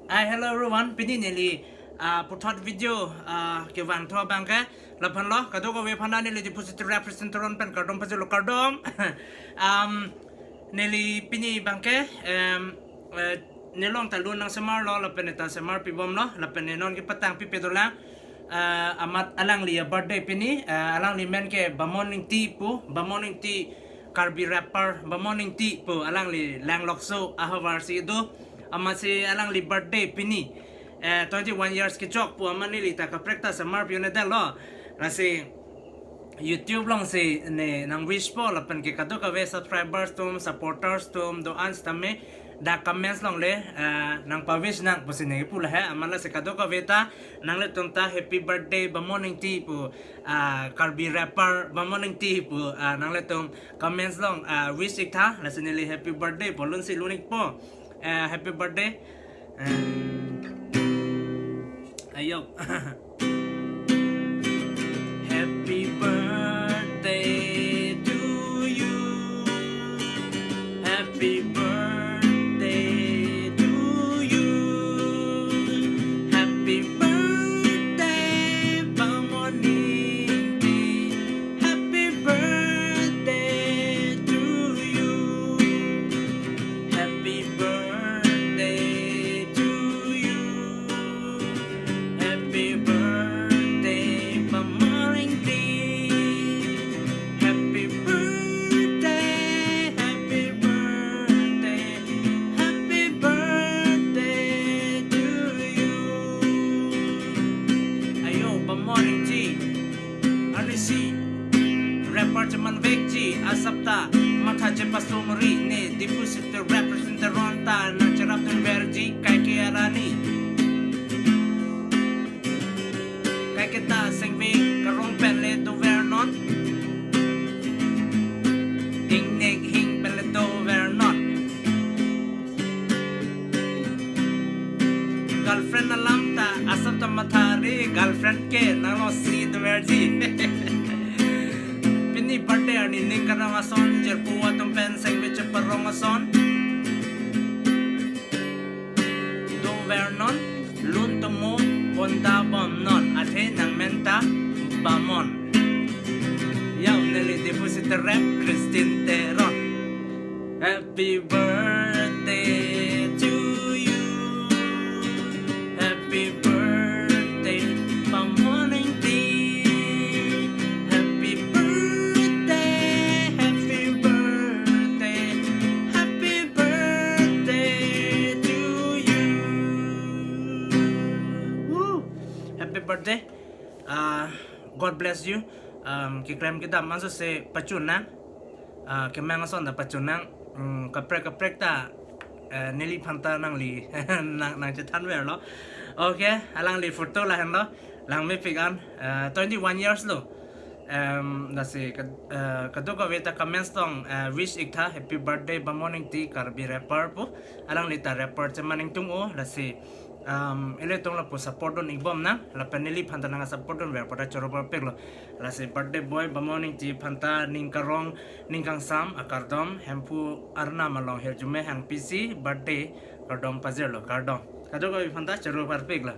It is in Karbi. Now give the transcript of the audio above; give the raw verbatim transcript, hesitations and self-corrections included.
Hi, hello everyone. Pini neli ah, puthot video ah, kevang tho abang ke laphan lo. Kadokave aphan neli Diphu City Rap Presenter pen kardom pajirlo, kardom. um, neli pini abang ke em, eh, nelong ta lun nangsemarlo lapen ta semar pibomlo lapen non kepatang pipedolang. Ah, amat alangli a birthday pini, ah, alangli men ke Bamon Ingti pu, Bamon Ingti Karbi rapper, Bamon Ingti pu alangli Langlokso ahavar si do. Amatsi alangli birthday pini, eh, twenty-one years kechok pu amat neli ta kaprek ta semar pi-un-edetlo. Lasi YouTube along si ne nang wish po lapen ke kadokave subscribers atum, supporters atum do-an sitame dak comments along le eh, nang pawish nang pusi ne pu lahe. Amat lasi kadokave ta nanglitum ta happy birthday Bamon Ingti pu, ah, Karbi rapper Bamon Ingti pu, ah, nanglitum comments along ah, wish ik tha, lasi neli happy birthday pu lun si lun ik po. Eh, happy birthday. Eh, ayo. Happy birthday to you. Happy birthday to you. Happy birthday, Bamon Ingti. Happy birthday to you. Happy birthday to you. Happy birthday, Bamon Ingti. Happy birthday, happy birthday, happy birthday to you. Ayo, Bamon Ingti. Arnisi rapper cheman vekji asap ta matha chepasong ri, ne Diphu City Rap Presenter ta nangcherap dunverji kaike arani. Kaike ta sengve karong pen le dovernon. Ingnek hing pen le dovernon. Girlfriend alam ta asap ta matha ri, girlfriend ke nanglo si doverji. Pini birthday arni ning karong ason, jirpo atum pen sengve cheparong ason. Dovernon, lun tomo, bonta bomnon, athe nangmen ta Bamon. Yo, neli Diphu City Rap, Christine Teron. Happy birthday to you. Happy birthday, Bamon Ingti. Happy birthday, happy birthday, happy birthday to you. Woo! Happy birthday. Ah, God bless you. Um, keklem kedam anso se pachun nang. Ah, kemang ason ta pachun nang. Hmm, kaprek kaprek ta eh, neliphan ta nangli nang nangchethanverlo. Okay, alangli photo lahenlo. Langmepik an, eh, twenty-one years lo. Em, lasi kad-, eh, kadokave ta comments along eh, wish ik tha, happy birthday Bamon Ingti Karbi rapper pu. Alangli ta rapper cheman ingtung o, lasi um, ilitum lapu support dun ikbom nang, lapen neliphan ta nang support dunver pu ta choro parpiklo. Lasi birthday boy Bamon Ingti aphan ta ning karong ning kangsam akardom, Hemphu arnam along hirjume hangpisi birthday kardom pajirlo, kardom. Kadokave aphan ta choro parpiklo.